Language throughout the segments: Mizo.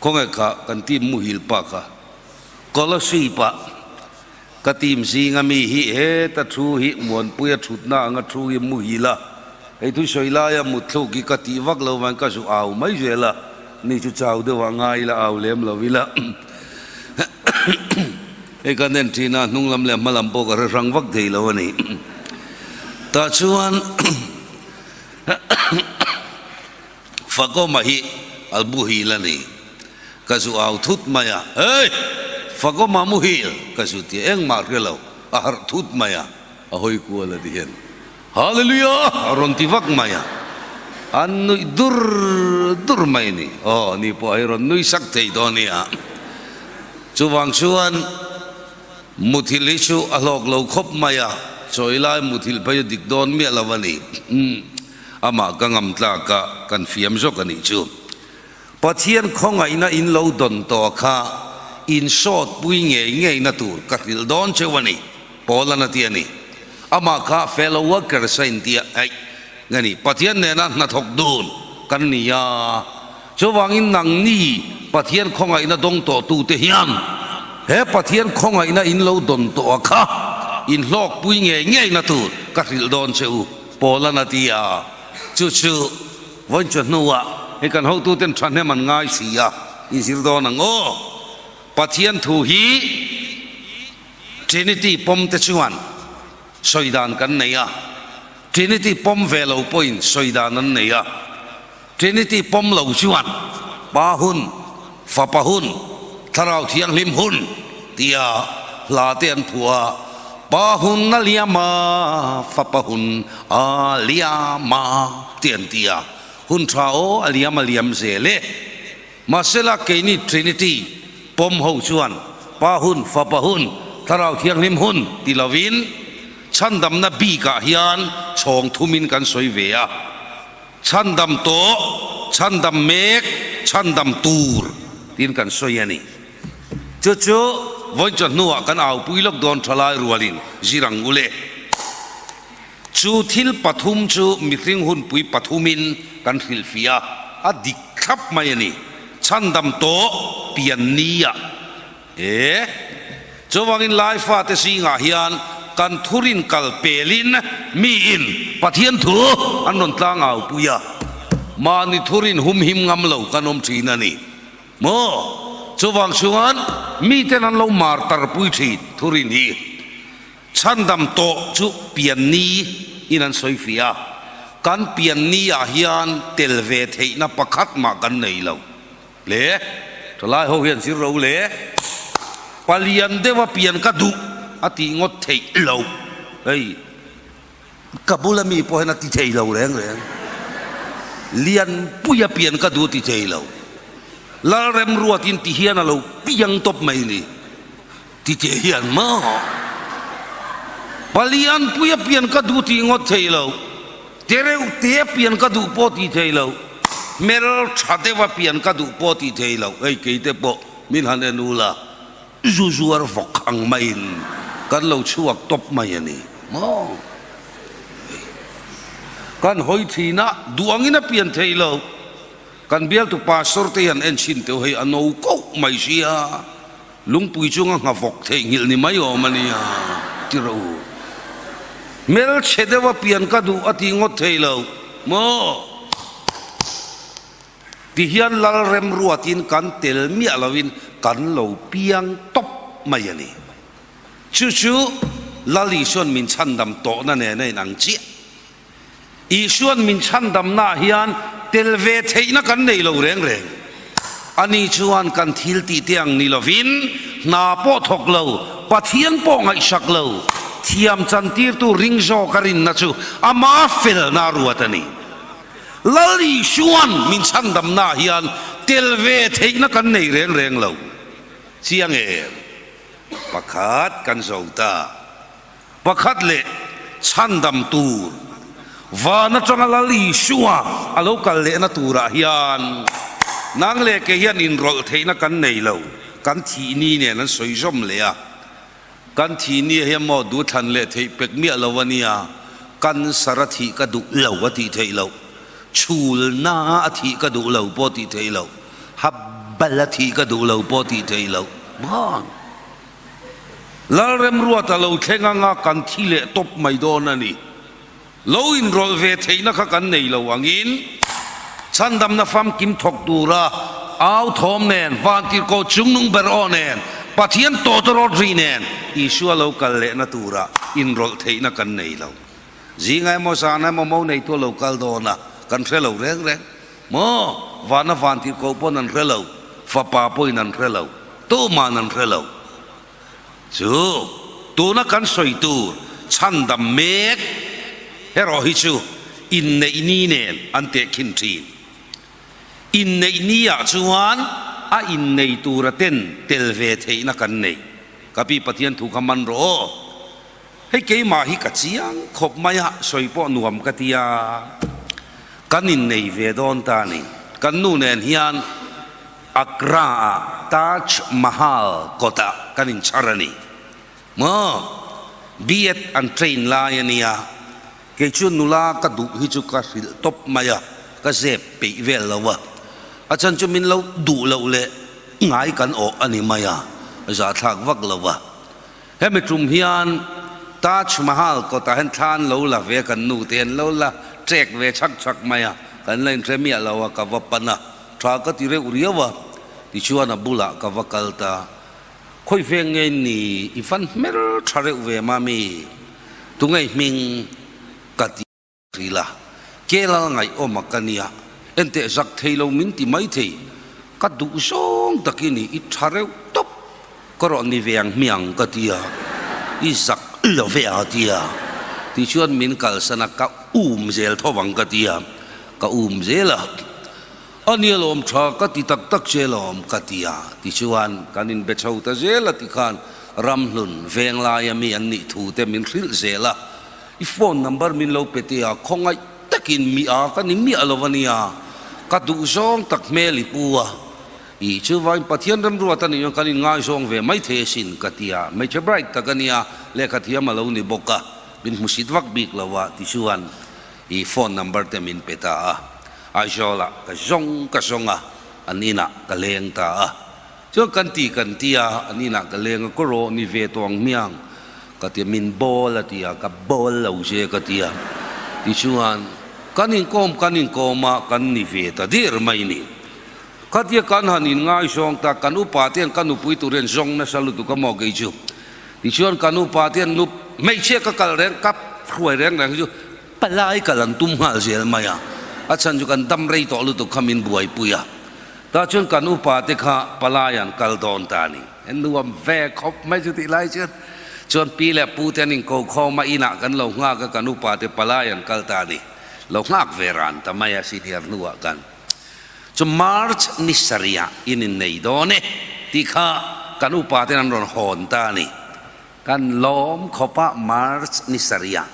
Khawnge kha kan team muhil pa kha Kolosip ah ka team zinga mi hi heta thu hi Muanpuia thutna anga thu hi muhil a, hei thu sawi laia mutthluk hi ka tih vak lo vain ka zu au mai zel a, ni chu chau deuh ah ngai ila au lem lo ila hei kan en thin a hnung lam leh hma lam pawh ka hre hrang vak thei lo a ni. Tah chuan Fakawma hi a muhil a ni. Ka zu au thut mai a, Hey! Fakawma muhil! Ka zu ti a, engmah hre lo, a harh thut mai a, a hawi kual a ti hian, Hallelujah! A rawn ti vak mai a, an nuih dur dur mai a ni. Aw, ni pawh hei rawn nui sak thei dawn nia. Chuvang chuan muthilh hi chu a hlawk lo khawp mai a, chawi lai muthilh phei a dik dawn miah lo a ni. Amah ka ngam tlak a, kan fiam zawk a nih chu. Pathian khawngaihna in lo dawn tawh kha in sawt pui ngei ngei na tur ka hrilh dawn cheu a ni, Paul-an a ti a ni. Amah kha fellow workers a inti a, aih, nge ni, Pathian nena hnathawk dun kan ni a, chuvangin nangni Pathian khawngaihna dawng tawh tute hian he Pathian khawngaihna in lo dawn tawh a kha in hlawk pui ngei ngei na tur ka hrilh dawn che u. Paul-an a ti a, chu chu vawiin chu hnuah hei kan hotuten thahnem an ngai si a, in zir dawn ang aw. Pathian thu hi Trinity pawm te chuan sawi dan kan nei a, Trinity pawm ve lo pawhin sawi dan an nei a, Trinity pawm lo chuan Pa hun, Fapa hun, Thlarau Thianghlim hun tia hla te an phuah a, Pa hun a liam a, Fapa hun a liam a ti an ti a, hun tha aw a liam a liam zel e. Mahsela keini Trinity pawm ho chuan Pa hun, Fapa hun, Thlarau Thianghlim hun ti lovin chhandamna bikah hian chhawng thumin kan sawi ve a. Chhandam tawh, chhandam mek, chhandam tur tiin kan sawi a ni. Chu chu vawiin chaw hnuah kan aupui lawk dawn tha lai rualin zir ang u le. Chu thil pathum chu mihring hunpui pathumin kan hrilhfiah a, a dik thlap mai a ni. Chhandam tawh pian nia. E. Chuvangin Laifate zingah hian kan thurin kal pelin miin Pathian thu an rawn tlang au pui a, mahni thurin humhim ngam lo kan awm thin a ni maw? Chuvang chuan miten an lo mar tar pui thin thurin hi chhandam tawh chu pian ni in an sawi fiah a, kan pian ni ah hian tel ve theihna pakhat mah kan nei lo. Le, thalai ho hian zir ro le, palian deuha pian ka duh a tih ngawt theih lo, hei ka bula mi pawh hian a ti thei lo reng reng, lianpuia pian ka duh a ti thei lo, Lalremruatin ti hian a lo piang tawp mai ni, ti teh hian maw palianpuia pian ka duh tih ngawt thei lo, tereuh te pian ka duh pawh tih thei lo, hmel tha deuha pian ka duh pawh tih thei lo, hei keite pawh min han en ula zu zuar vawk ang maiin kan lo chhuak tawp mai a ni maw. Kan hawi thin a, duh angin a pian thei lo. Kan bialtu pastor te hian en chhin teuh hei a no koh mai sia. Lungpui chunga nghafawk theihnghilh ni mai awm a nia, ti rawh u. Hmelchhe deuha pian ka duh a tih ngawt thei lo maw? Ti hian Lal remruatin kan tel miah loin kan lo piang tawp mai a ni. Chu chu Lal Isuan min chhandam tawhna nen a inang chiah. Isuan min chhandamnaah hian tel ve theihna kan nei lo reng reng. Ani chuan kan thil tih te ang ni lovin hna pawh thawk lo, Pathian pawh ngaihsak lo, thiam chantirtu ring zawk a rinna chu ama felna a ruat a ni. Lal Isuan min chhandamnaah hian tel ve theihna kan nei reng reng lo. Chiang em? Pakhat kan zo ta. Pakhat leh chhandam tur van atanga Lal Isua a lo kal lehna turah hian nang leh kei hian inrawlh theihna kan nei lo, kan thih ni nen an sawi zawm leh a, kan thih ni hian maw duhthlan leh theih pek miah lo a nia, cancer a thih ka duh lo a tih theih loh, chhulna a thih ka duh lo pawh tih theih loh, ha. bal a thih ka duh lo pawh tih theih loh maw? Lalremruata lo thleng anga kan thi leh tawp mai dawn a ni. Lo inrawlh ve theihna kha kan nei lo angin chhandamna famkim thawk tura au thawm nen, vantirhkoh chungnung ber aw nen, Pathian tawtawrawt ri nen Isua lo kal lehna tura inrawlh theihna kan nei lo. Zinga emaw zana emaw mo neitu a lo kal dawn a, kan hre lo reng reng. Maw? Vana vantirhkoh pawn an hre lo, Fapa pawhin an hre lo, tuma'n an hre lo. Chu tuna kan sawi tur chhandam mek erawh hi chu inneih ni nen an tehkhin thin. Inneih ni ah chuan a innei tura ten tel ve theihna kan nei. Ka pi Pathian thu kha man rawh aw. Hei keimah hi ka chiang khawp mai a, sawi pawh nuam ka ti a. Kan innei ve dawn ta a ni. Kan nu nen hian Agra-ah Taj Mahal kawtah kan inchhar a ni. Maw? B.Ed an train lai a nia, kei chu nula ka duh hi chu ka hrilh tawp mai a, ka zep peih vel lo a. A chhan chu min lo duh loh leh ngai kan awh a ni mai a, zahthlak vak lo a. Hemi tum hian Taj Mahal kawtah hian thla an lo la ve a, kan nu te an lo la trek ve chhak chhak mai a, kan la inhre miah lo a, ka va pan a. Tha ka ti reuh riau a, tichuan a bulah ka va kal ta. Khawi veng nge ni, i van hmer tha reuh ve mami, tunge i hming ka ti ril a, Kelal ngaihawm a ka nia, enteh zak thei lo min ti mai thei, ka duh zawng takin i i tha reuh tawp, ka rawn ni ve ang hmiang ka ti a, i zak lo ve a ti a, tichuan min kalsan a, ka um zel tho vang ka ti a, ka um zel a. A nia lawm tha ka ti tak tak che lawm ka ti a, tichuan kan inbe chho ta zel a tikhan Ramhlun Venglaia mi an nih thu te min hrilh zel a, i phone number min lo pe te a, khawngaih takin mi a ka ni miah lo a nia, ka duh zawng tak hmel i pu a, i chuvain Pathian remruat a nih chuan kan inngaizawng ve mai thei asin ka ti a, hmeichhe bright tak a nia, lehkha thiam a lo ni bawk a, min hmusit vak bik lo a, tichuan i phone number te min pe ta a. Aizawlah ka zawng ka zawng a, an inah ka leng ta a. Chuan kan ti kan ti a, an inah ka leng a, ka rawh ni ve tawh ang hmiang ka ti a, min bawl a ti a, ka bawl lo che ka ti a. Tichuan kan inkawm kan inkawm a, kan ni ve ta dir mai ni. Khatia kan han inngaizawng ta, kan upa te hian ka nupui tur hian zawng nasa lutuk a maw kei chu. Tichuan kan upa te hian nup hmeichhia ka kal reng ka hruai reng reng hi chu Palai kal an tum nghal zel mai a, a chhan chu kan dam rei tawh lutuk kha min buaipui a, tah chuan kan upa te kha palai an kal dawn ta a ni. En nuam ve khawp mai chu tih lai chuan chuan pi leh pu te an inko khawm a, inah kan lo nghak a, kan upa te palai an kal ta a ni. Lo nghak ve ran ta mai a senior hnuah kan chu March ni sarihah in innei dawn e tih kha kan upa ten an rawn hawn ta a ni. Kan lawm khawp a March ni sarih ah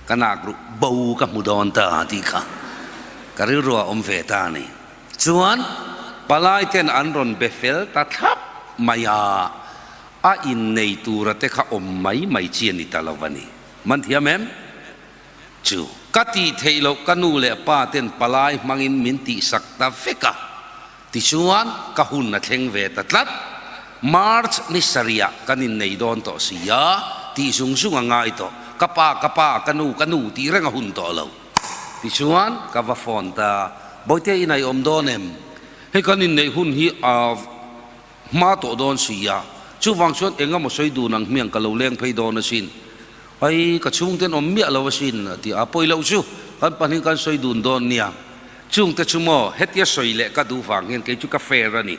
ka nak ruh bo ka hmu dawn ta tih kha ka rilru ah awm ve ta a ni. Chuan palai ten an rawn be fel ta thlap mai a, a innei tura te kha awm mai mai chi a ni ta lo a ni. Man thiam em? Chu ka tih theih loh ka nu leh pa ten palai hmangin min tihsak ta vek a. Tichuan, ka hun a thleng ve ta tlat. March ni sarihah kan innei dawn tawh si a, tih zung zung a ngai tawh. Ka pa, ka pa, ka nu, ka nu tih reng a hun tawh lo. Tichuan, ka va phone ta, Bawihte in a i awm dawn em? Hei kan inneih hun hi a hma tawh dawn si a, chuvang chuan eng emaw sawi dun ang hmiang ka lo leng phei dawn asin. Ai, ka chhungten awm miah lo asin, a ti a, pawi loh chu kan pahnih kan sawi dun dawn nia. Chungte chu maw, hetia sawi leh ka duh vang hian kei chu ka fair a ni.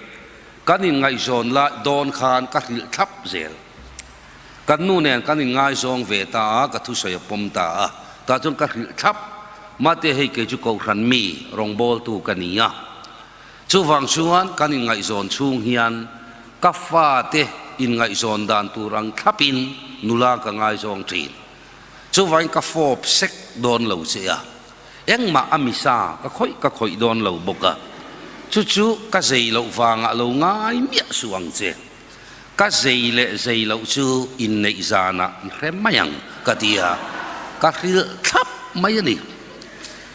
Kan inngaihzawn lai dawn khan ka hrilh thlap zel. Kan nu nen kan inngaizawng ve ta a, ka thusawi a pawm ta a, tah chuan ka hrilh thlap. Mate hei kei chu Kohhran mi rawngbawltu ka ni a. Chuvang chuan kan inngaihzawn chhung hian ka fate inngaihzawn dan tur ang thlapin nula ka ngaizawng thin. Chuvangin ka fawp sek dawn lo che a, engmah a misa ka khawih ka khawih dawn lo bawk a, chu chu ka zei loh vangah lo ngai miah suh ang che. Ka zei leh zei loh chu inneih zanah i hre mai ang ka ti a, ka hrilh thlap mai a ni.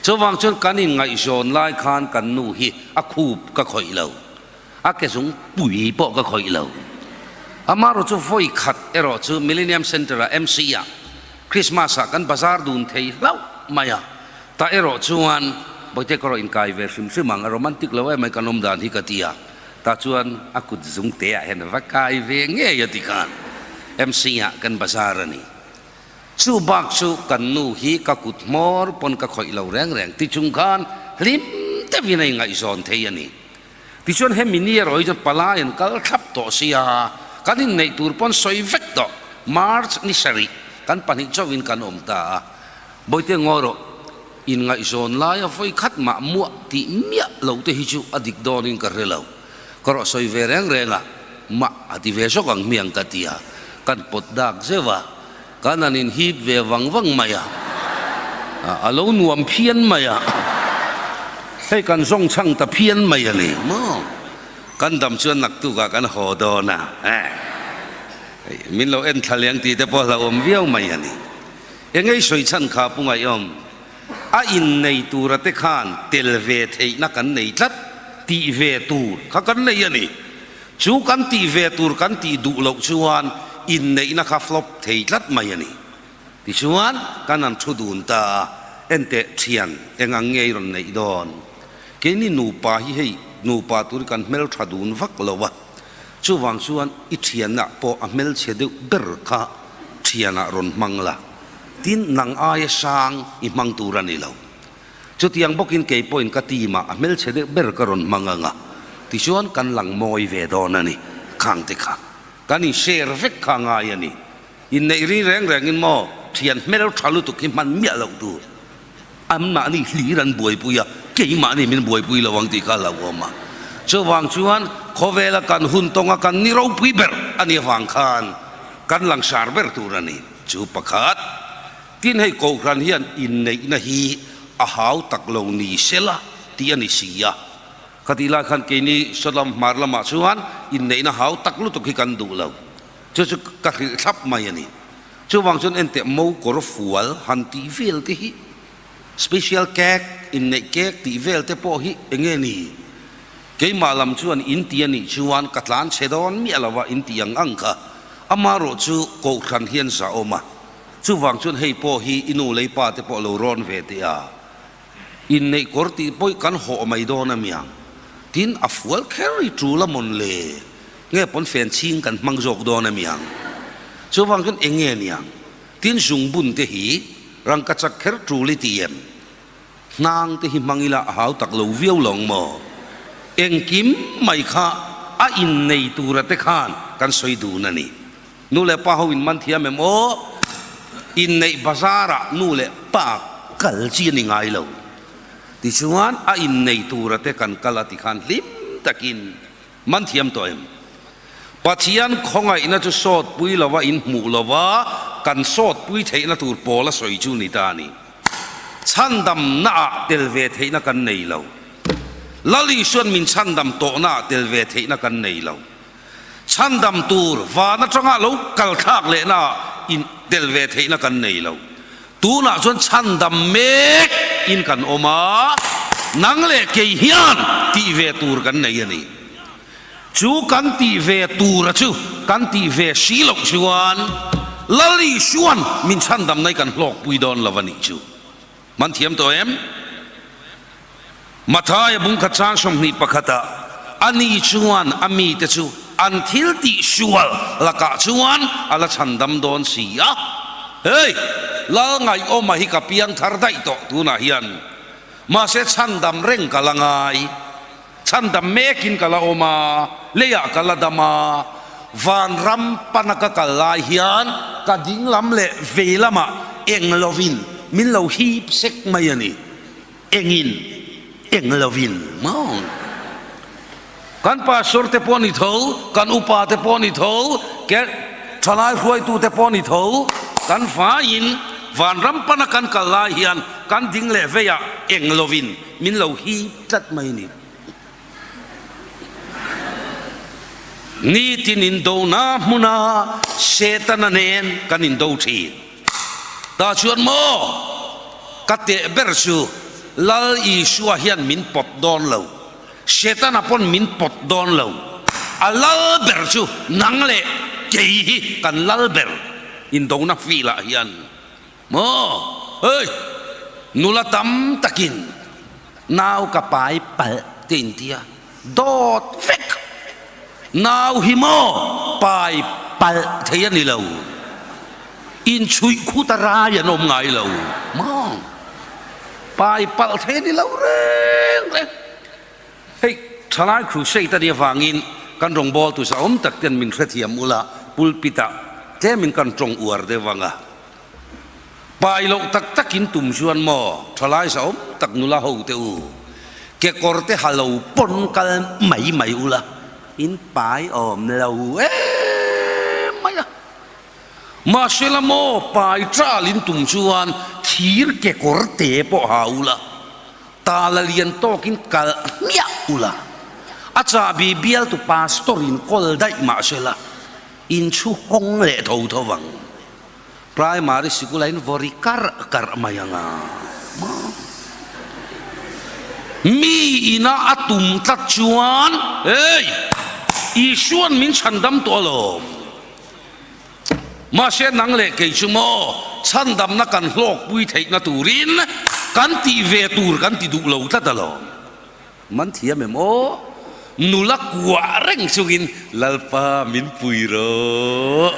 Chuvang chuan kan inngaihzawn lai khan kan nu hi a khup ka khawih lo. A ke zung pui pawh ka khawih lo. Amaherawh chu vawi khat erawh chu Millennium Centre-ah MC-ah Christmas-ah kan bazar dun thei hlauh mai a. Tah erawh chuan Bawihte ka rawh inkai ve hrim hrim ang, a romantic lo em mai kan awm dan hi ka ti a. Tah chuan a kut zung te ah hian va kai ve ngei a ti khan MC-ah kan bazar a ni. Chu bak chu kan nu hi ka kut hmawr pawn ka khawih lo reng reng ti chung khan hlim deuhin a ingaihzawn thei a ni. Tichuan hemi ni erawh hi chuan palai an kal thlap tawh sia, kan inneih tur pawn sawi vek tawh. March ni sarih kan pahnih chauhin kan awm ta a, Bawihte ngawi rawh, inngaihzawn laia vawi khat mah muah tih miah lo te hi chu a dik dawnin ka hre lo. Ka rawh sawi ve reng reng a, mah a ti ve zawk ang hmiang ka ti a, kan pawt dak zeuh a, kan han inhip ve vang vang mai a, a lo nuam phian mai a, hei kan zawng chhang ta phian mai a ni maw? Kan dam chuan naktukah kan haw dawn a, min lo en thla leng tih te pawh hlauhawm viau mai a ni. Engei sawi chhan kha pu Ngaihawm, a innei tura te khan tel ve theihna kan nei tlat tih ve tur kha kan nei a ni. Chu kan tih ve tur kan tih duh loh chuan inneihna kha flop thei tlat mai a ni. Tichuan kan han thu dun ta a, enteh thian eng ang ngei rawn neih dawn? Keini nupa hi hei nupa tur hi kan hmeltha dun vak lo a, chuvang chuan i thianah pawh a hmelchhe deuh ber kha thianah rawn hmang la, tin nang aia sang i hmang tur a ni lo. Chutiang bawkin kei pawhin ka team ah a hmelchhe deuh ber ka rawn hmang ang a, tichuan kan lang mawi ve dawn a ni, khang te kha kan in share vek kha ngai a ni. Inneih ri reng rengin maw thian hmel tha lutuk hi hman miah loh tur, anmahni hlir an buaipui a, keimahni min buaipui lo ang tih kha a hlauhawm a. Chuvang chuan khawvela kan hun tawnga kan ni ropui ber a nih avang khan kan langsar ber tur a ni. Chu pakhat. Tin hei Kohhran hian inneihna hi a hau tak lo ni sela tih a ni si a. Khatih lai khan keini Sodom hmar lamah chuan inneihna hau tak lutuk hi kan duh lo. Chu chu ka hrilh thlap mai a ni. Chuvang chuan enteh mo kawr fual han tih vel te hi special cake, inneih cake tih vel te pawh hi eng nge ni? Keimah lam chuan in ti a nih chuan ka tlan chhe dawn miah lo a in tih ang ang kha. Amaherawh chu Kohhran hian zahawm a. Chuvang chuan hei pawh hi i nu lei pa te pawh lo rawn ve teh a, inneih kawr tih pawih kan hawh mai dawn a miang. Tin, a fual kher i tul a mawn le, nge pawn fen chhing kan hmang zawk dawn a miang. Chuvang chuan eng nge niang? Tin, zungbun te hi rangkachak kher tul i ti em? Hnang te hi hmang ila a hau tak lo viau lawng maw? Engkim mai kha a innei tura te khan kan sawi dun a ni. Nu leh pa ho in man thiam em aw? Inneih bazar ah nu leh pa kal chi a ni ngai lo. Tichuan a innei tura te kan kal a tikhan hlim takin man thiam tawh em? Pathian khawngaihna chu sawtpui lova in hmuh lova kan sawtpui theihna tur pawl a sawi chu ni ta a ni. Chhandamna ah tel ve theihna kan nei lo. Lal Isuan min chhandam tawhna ah tel ve theihna kan nei lo. Chhandam tur van atanga lo kal thlak lehna ah in tel ve theihna kan nei lo. Tunah chuan chhandam mek in kan awm a, nang leh kei hian tih ve tur kan nei a ni. Chu kan tih ve tura chu kan tih ve si loh chuan Lal Isuan min chhandam nai kan hlawkpui dawn lo a nih chu. Man thiam tawh em? Mathaia bungkhat chang 21 ah ani chuan a mite chu an thil tih sual lakah chuan a la chhandam dawn si a. Hei! Lal Ngaihawma hi ka piang thar daih tawh tunah hian. Mahse chhandam reng ka la ngai. Chhandam mekin ka la awm a, leiah ka la dam a, vanram pana ka kal lai hian ka ding lam leh vei lamah eng lovin min lo hip sek mai a ni. Engin eng lovin maw? Kan pastor te pawh ni tho, kan upa te pawh ni tho, thalai hruaitu te pawh ni tho, kan faiin vanram pana kan kal lai hian kan ding leh veiah eng lovin min lo hip tlat mai a ni. Nitin indona hmuna Setana nen kan indo thin. Tah chuan maw ka teh ber chu Lal Isua hian min pawt dawn lo. Setana pawn min pawt dawn lo. A lal ber chu nang leh kei hi kan lal ber indona field ah hian maw hei nula tam takin nau ka pai palh te intia dawt vek nau hi maw pai palh thei a ni lo inchhuih khut a rai an awm ngai lo maw. Pai palh thei a ni lo reng reng. Hei Thalai Crusade a nih avangin kan rawngbawltu zahawm tak ten min hrethiam ula pulpit ah tlemin kan tawng uar deuh ang a. Pai loh tak takin tum chuan maw Thalai zahawm tak nula ho te u kekawr te ha lo pawn kal mai mai ula in pai awm lo em mai a. Mahsela maw pai ṭal in tum chuan thir kekawr te pawh ha ula, tala lian tawkin kalh hmiah ula, a chahbi bialtu pastor in kawl daih mahsela in chhu hawng leh tho tho vang. Primary sikul ah in vawri karh karh mai ang a. Mi ina a tum tlat chuan, Hey! Isuan min chhandam tawh alawm. Mahse nang leh kei chu maw chhandamna kan hlawkpui theihna turin kan tih ve tur kan ti duh lo tlat alawm. Man thiam em aw? Nula kuah reng chungin Lalpa min pui rawh.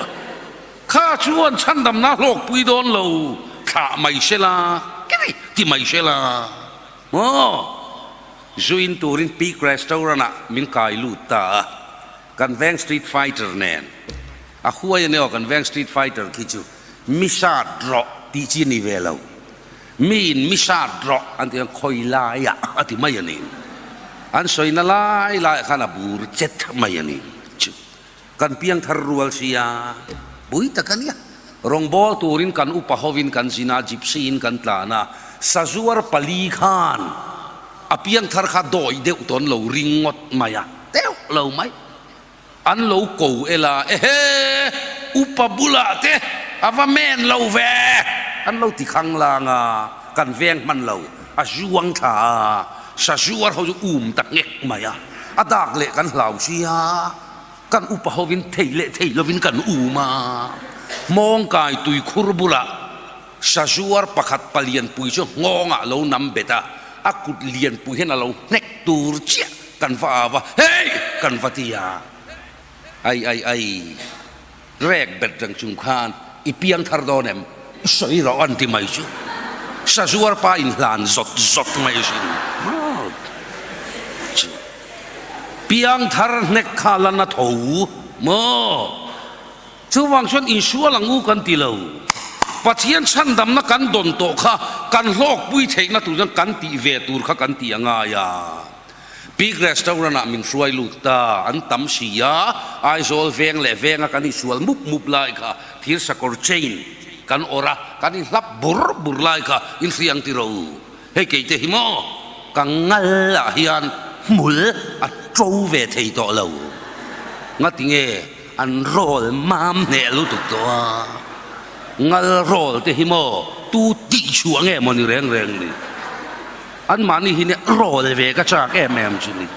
Kha chuan chhandamna hlawkpui dawn lo thlah mai se la, kiri ti mai se la maw? Zuin turin Peak Restaurant ah min kai lut ta a. Kan veng street fighter nen a huai a ni aw, kan veng street fighter khi chu mi sat rawh tih chi a ni ve lo, mi in mi sat rawh an tih chuan khawi laiah a ti mai a ni, an sawina lai laiah khan a bur chet mai a ni chu kan piangthar rual sia pui tak a nia. Rawngbâwl turin kan upa hovin kan zin a, gypsy in kan tlan a, sazuar pali khan a piangthar kha dawi deuh tawn lo ring ngawt mai a. Deuh lo mai. An lo ko el a, Ehe! Upa bulah te a va men lo ve! An lo ti khang lang a, kan veng hman lo, a zuang thla a, sazuar ho chu um ta nghek mai a, a dak leh kan hlau sia, kan upa hovin thei leh thei lovin kan um a, hmawngkai tuikhur bulah Sazuar pakhat palianpui chu nghawngah lo nam bet a, a kut lianpui hian a lo hnek tur chiah kan va au a, Hey! kan va ti a, Ai ai ai, rek bet reng chung khan i piang thar dawn em? Sawi rawh an ti mai chu. Sazuar pa inhlan zawt zawt mai asin. Chu piang thar hnek kha la na tho maw? Chuvang chuan insual ang u kan ti lo. Pathian chhandamna kan dawn tawh kha kan hlawkpui theihna tur chuan kan tih ve tur kha kan tih a ngai a. Peak Restaurant ah min hruai lut ta, an tam si a, Aizawl veng leh venga kan insual mup mup lai kha thir sakawr chain kan awrh a, kan inhlap bur bur lai kha inhriang ti ro. Hei keite hi maw ka ngal ah hian hmul a to ve thei tawh lo. Ngati nge an rawl mam hneh lutuk tawh a, ngal rawl te hi maw tu tih chhuah nge maw ni reng reng ni. Anmahni hi nia rawl ve ka chak em em chu ni.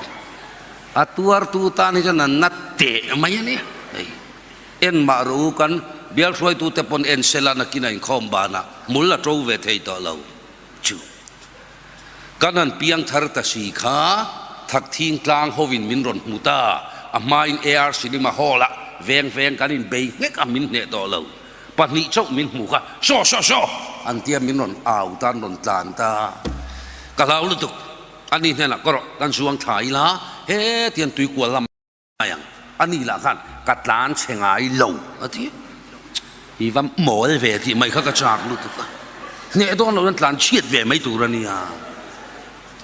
A tuartu tan hi chuan an na teh mai a nia hei. En mah rawh u kan bial hruaitute pawn en sela nakin a inkhawm banah hmul a to ve thei tawh lo. Chu kan han piang thar ta si kha Thakthing tlang hovin min rawn hmu ta, a hmain AR Cinema Hall ah veng veng kan inbei nghek a min hneh tawh lo, pahnih chauh min hmu kha saw saw saw an tia min rawn au ta an rawn tlan ta, ka hlau lutuk ani hnenah ka rawh kan zuang thla ila hetiang tuikual lam Mai ang, a ni lah khan ka tlan chhe ngai lo a ti. I va mawl ve tih mai kha ka chak lutuk a, hneh dawn lo hian tlan chhiat ve mai tur a nia.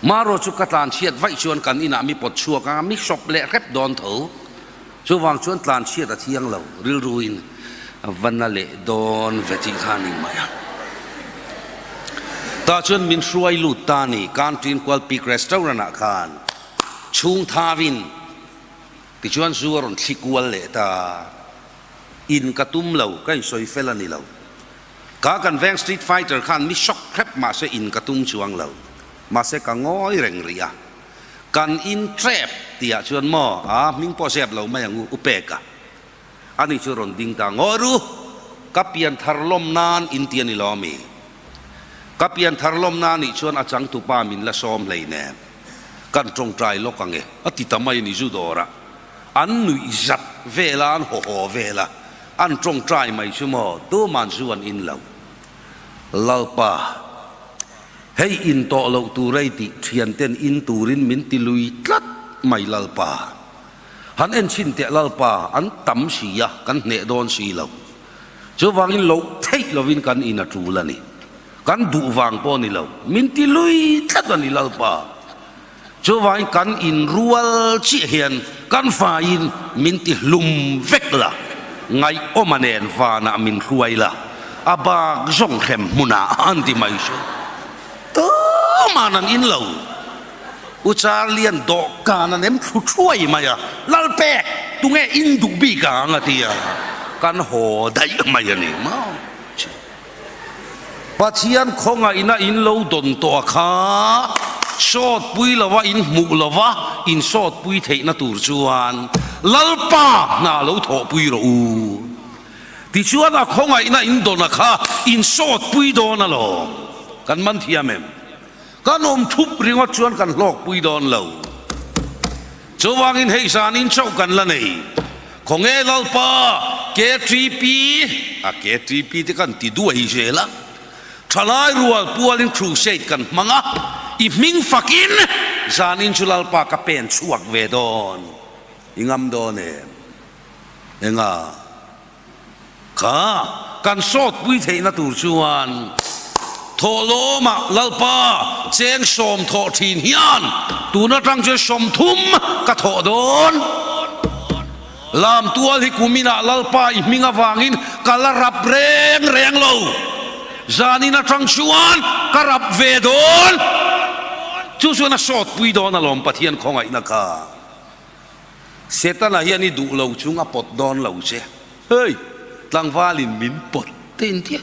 Marawh chu ka tlan chhiat vaih chuan kan inah mi pawt chhuak a, mi hrawp leh hrep dawn tho. Chuvang chuan tlan chhiat a thiang lo, rilruin a va na leh dawn ve tih kha a ni mai a. Tah chuan min hruai lut ta a ni, Canteen Kual Peak Restaurant ah khan. Chhung thawin tichuan zu a rawn thli kual leh ta. In ka tum lo, ka insawi fel a ni lo. Ka kan veng street fighter khan mi shock hrep mahse in ka tum chuang lo. Mahse ka ngawi reng rih a. Kan in trap tihah chuan maw a hming pawh zep lo mai ang u, u pek a. Ani chu rawn ding ta ngawi ru, ka pian thar lawm nan in ti a ni lo ami? Ka pian thar lawm nan nih chuan a changtupa min la sawm hlei nen kan tawngtai lawk ang e a ti ta mai a ni zu dawrah. An nuih zat vel a, an haw haw vel a, an tawngtai mai chu maw tuman zu an in lo. Lalpa, hei in tawh loh tur ei tih thianten in turin min ti lui tlat mai Lalpa. Han en chhin teh Lalpa, an tam si a, kan hneh dawn si lo. Chuvangin loh theih lovin kan in a tul a ni. Kan duh vang pawh a ni lo, min ti lui tlat a ni Lalpa. Chuvangin kan inrual chiah hian kan faiin min ti hlum vek la, ngaihawma nen vanah min hruai la, a bak zawng hrem hmunah an ti mai chu. Tuman an in lo. U Charlie-a'n dawhkan a nem thlu thuai mai a, Lalpek, tunge in duh bik ang a ti a, kan haw daih mai a ni maw. Pathian khawngaihna in lo dawn tawh a kha sawtpui lova in hmuh lova in sawtpui theihna tur chuan Lalpa hna lo thawhpui rawh u. Tichuan a khawngaihna in dawn a kha in sawtpui dawn alawm. Kan man thiam em? Kan awm thup ringawt chuan kan hlawkpui dawn lo. Chuvangin hei zanin chauh kan la nei. Khawnge Lalpa, KTP, a KTP te kan ti duai zel a, thalai rual pualin crusade kan hmang a, i hming fakin zanin chu Lalpa ka pen chhuak ve dawn. I ngam dawn em? Enga? Kha kan sawtpui theihna tur chuan thawhlawmah Lalpa cheng sawm thawh thin hian tun atang chuan 30 ka thawh dawn. Lamtual hi kuminah Lalpa i hming avangin ka la rap reng reng lo. Zanin atang chuan ka rap ve dawn. Chu chuan a sawtpui dawn alawm Pathian khawngaihna kha. Setana hian i duh lo chung a pawt dawn lo che. Hei! Tlangvalin min pawt te in tia.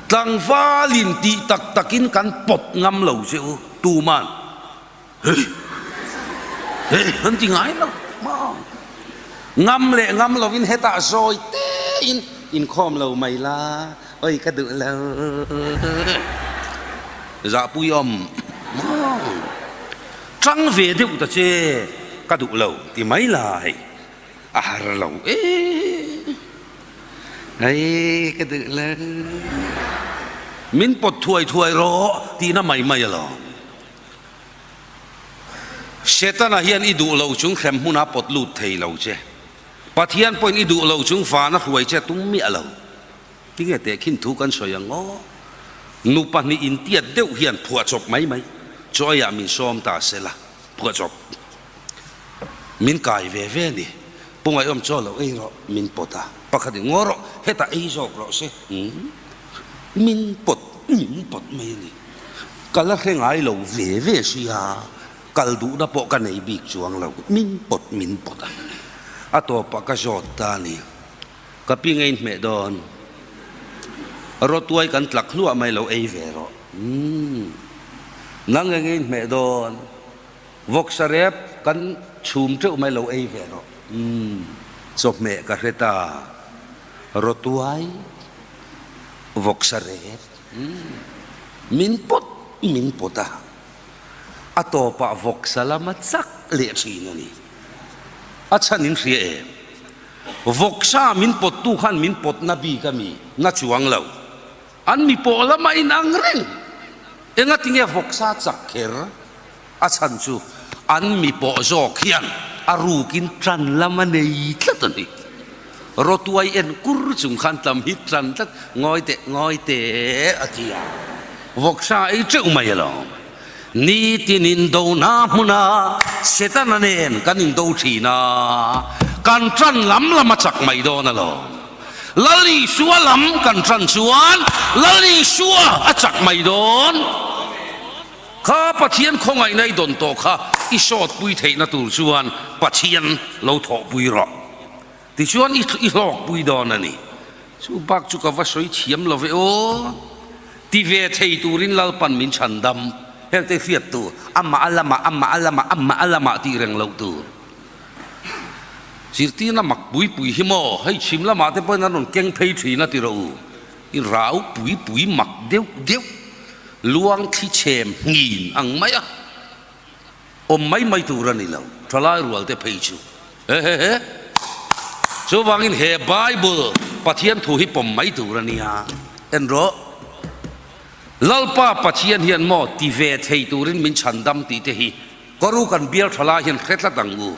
Tlangvalin tih tak takin kan pawt ngam lo che u, tuman. Hei! Hei! An ti ngai lo maw? Ngam leh ngam lovin hetah zawi tein inkhawm lo mai la, oi ka duh lo. Zahpui awm maw? Tang ve deuh ta che ka duh lo ti mai la hei a har lo e hei ka duh lo min pawt thuai thuai rawh tihna mai mai alawm. Setana hian i duh lo chung hrem hmuna pawt lut thei lo che Pathian pawhin i duh lo chung vana hruai che tum miah lo. Tinge tehkhin thu kan sawi ang aw? Nu pahnih intiat deuh hian phuahchawp mai mai chawiah min sawm ta se la, phuahchawp min kai ve ve ni. Pu Ngaihawm chaw lo ei rawh, min pawt a, pakhat in ngaw rawh, hetah ei zawk rawh se, min pawt, min pawt mai a ni. Ka la hre ngai lo ve ve sia, kal duhna pawh ka nei bik chuang lo, min pawt, min pawt a. A tawpah ka zawt ta a ni. Ka pi ngei hmeh dawn. Rawtuai kan tlak hluah mai lo ei ve rawh. Umm. Nang nge ngei hmeh dawn. Vawksa rep kan chhum teuh mai lo ei ve rawh. Umm. Chawhmeh ka hre ta. Rawtuai. Vawksa rep. Umm. Min pawt min pawt a. A tawpah vawksa lama chak leh thin a ni. A chhan in hria em? Vawksa min pawttu khan min pawtna bik a mi na chuang lo. An mi pawh lama inang reng. Engatinge vawksa chak kher? A chhan chu an mi pawh zawk hian a rukin tan lam a nei tlat a ni. Rawtuai en kur chung khan tam hi tan tlat, ngawi teh, ngawi teh a ti a. Vawksa ei teuh mai alawm. Nitin indona hmuna Setana nen kan indo thin a, kan tan lam lam a chak mai dawn alawm. Lal Isua lam kan tan chuan Lal Isua a chak mai dawn. Kha Pathian khawngaihna i dawn tawh kha i sawtpui theihna tur chuan Pathian lo thawhpui rawh. Tichuan i hlawkpui dawn a ni. Chu bak chu ka va sawi thiam lo ve aw. Ti ve thei turin Lalpan min chhan dam. Hengte hriat tur, amah a lamah, amah a lamah, amah a lamah tih reng loh tur. Zirtirna mak pui pui hi maw, hei chhim lamah te pawhin an rawn keng phei thin a ti rawh u. I rau pui pui mak deuh deuh, luang thli chhem nghin ang mai a, awm mai mai tur a ni lo, thalai rual te phei chu. He he he. Chuvangin he Bible Pathian thu hi pawm mai tur a nia. En rawh. Lalpa Pathian hian maw ti ve thei turin min chhandam tih te hi Karu kan bial tha lai hian hre tlat ang u.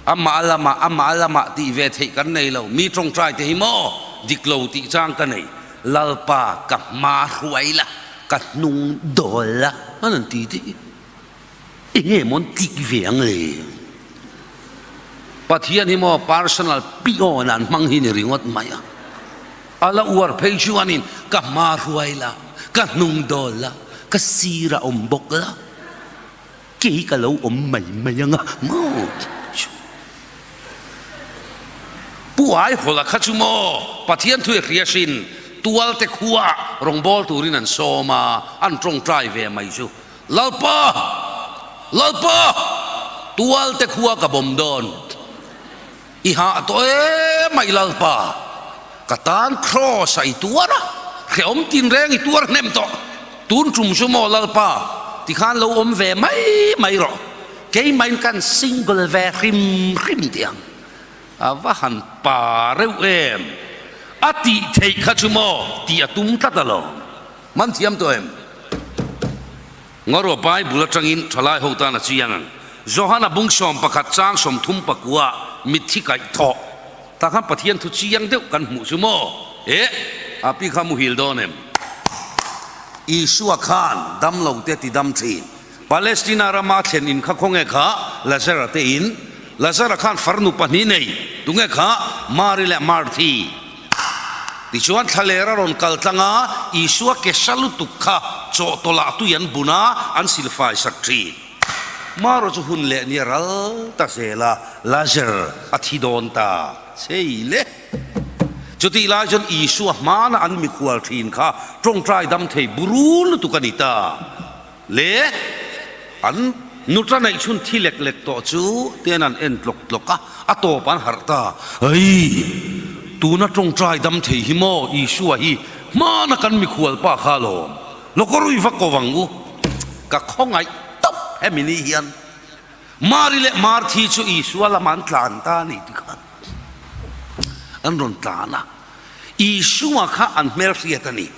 Amah lamah, amah lamah tih ve theih kan nei lo. Mi tawngtai te hi maw dik lo tih chang ka nei. Lalpa ka hma hruai la, ka hnung dawl la an han ti te hi enge maw an tih ve ang le? Pathian hi maw personal pion an hmang hi ni ringawt mai a. A la uar phei chuanin ka hma hruai la, ka hnung dawl la, ka sir a awm bawk la, kei ka lo awm mai mai ang a maw? Pu Aihawla kha chu maw Pathian thu i hria hrin tualte khuaah rawngbâwl turin an sawm a, an tawngtai ve mai chu. Lalpa! Lalpa! Tualte khua ka bawm dawn. I hah tawh em a i Lalpa, ka tan Kraws a i tuar a, hrehawm tinreng i tuar hnem tawh, tun tum chu maw Lalpa, tikhan lo awm ve mai mai rawh, keimahin kan single ve hrim hrim tih ang. A va han pa reuh em, a tih theih kha chu maw tih a tum tlat alawm, man thiam tawh em? Ngaruah Bible atangin thalai ho tan a chiang ang. Johana bung 11 chang 39 mitthi kaih thawh tah khan Pathian thu chiang deuh kan hmuh chu maw? Eh, a pi kha muhil dawn em? Isua khan damlo te ti dam thin. Palestina rama thlen in kha khawnge kha Lazara te in. Lazara khan farnu pahnih nei, tunge kha Mari leh Marthi. Tichuan thlaler a rawn kal tlang a, Isua ke hra lutuk kha chawhtawlh ah tui an bun a, an silfai sak thin. Maro chu hun leh ni a ral ta zel a, Lazar a thi dawn ta chei le. Chutih lai chuan Isua hmana an mikhual thin kha tawngtai dam thei buru lutuk a ni ta. Le an nuta neih chhun thi lek lek tawh chu ten an en tlawk tlawk a, a tawp an harh ta. Hei, tuna tawngtai dam thei hi maw Isua hi hmana kan mikhual pa kha alawm, lawkawrui va ko ang u, ka khawngaih tawp hemi ni hian Mari leh Marthi chu Isua lamah an tlan ta a ni tikhan an rawn tlan a, Isua kha an hmelhriat a ni.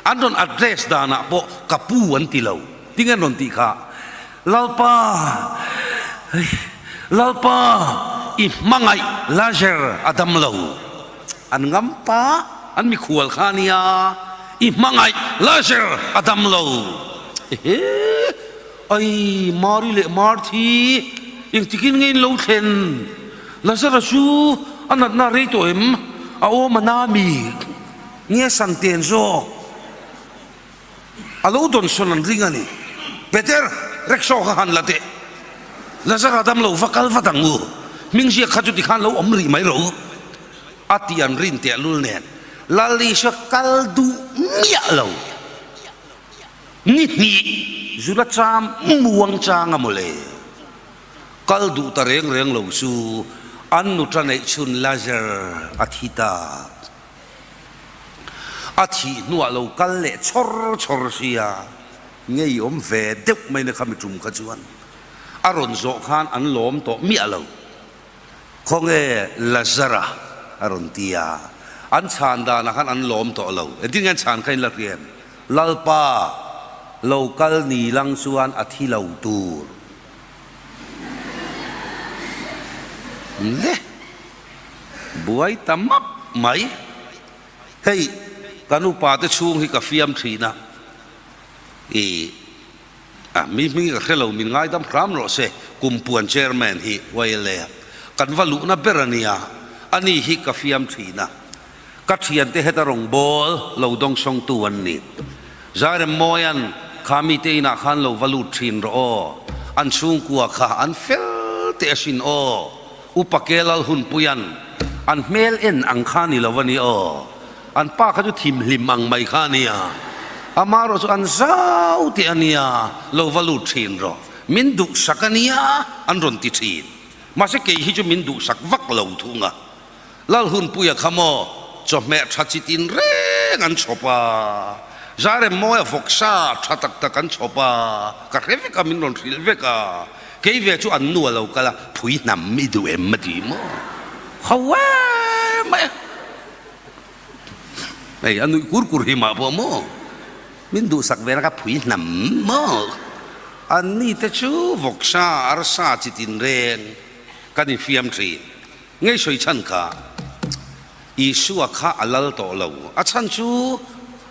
An rawn address danah pawh ka pu an ti lo. Tinge an rawn tih kha? Lalpa, Lalpa, i hmangaih Lazar a dam lo. An ngam pa, an mikhual kha a nia, i hmangaih Lazar a dam lo. Ehe, ai Mari leh Marthi, engtikin nge in lo thlen? Lazara chu a natna a rei tawh em? A awm a na mi? Nge Santen zawk a lo dawnsawn an ring a ni. Peter, rickshaw kha han la teh. Lazara dam lo va kal vat ang u. Hming ziak kha chu tikhan lo awm rih mai rawh u. A tih an rin tehlul nen Lal Isua kal duh miah lo. Ni hnih zula cham muang chang a mawle. Kal duh ta reng reng lo chu an nuta neih chhun Lazar a thi ta. A thih hnuah lo kal leh chawr chawr sia, ngei awm ve deuh mai na kha mi tum kha chuan a rawn zawh khan an lawm tawh miah lo. Khawnge Lazara a rawn ti a, an chhan danah khan an lawm tawh lo. Engtin nge an chhan kha in la hria em? Lalpa, lo kal ni lang chuan a thi lo tur. Le. Buai ta map mai. Hei kan upa te chhung hi ka fiam thin a, i a mi hming hi ka hre lo min ngaidam hram rawh se, Kumpuan chairman hi YLA kan va luhna ber a nia, ani hi ka fiam thin a, ka thiante heta rawngbâwl lo dawngsawngtu an ni. Zairemmawia'n kha mite inah khan lo va lut thin rawh aw, an chhungkua kha an fel teh asin aw. Upa Kelal hunpuia'n an hmel en ang kha ni lo a ni aw. An pa kha chu thimhlim ang mai kha a nia. Amaherawh chu an zau teh a nia, lo va lut thin rawh, min duhsak a nia an rawn ti thin. Mahse kei hi chu min duhsak vak lo thung a. Lalhunpuia kha maw chawhmeh tha chi tin reng an chhawp a, Zairemmawia vawksa tha tak tak an chhawp a, ka hre vek a, min rawn hrilh vek a, kei ve chu an nu a lo kal a, phui hnam i duh em a ti maw? Ho em mai a, hei a nuih kur kur hi mah pawh maw? Min duhsak ve na kha phui hnam maw? An ni te chu vawksa arsa chi tin reng kan infiam thin. Ngei sawi chhan kha Isua kha a lal tawh lo. A chhan chu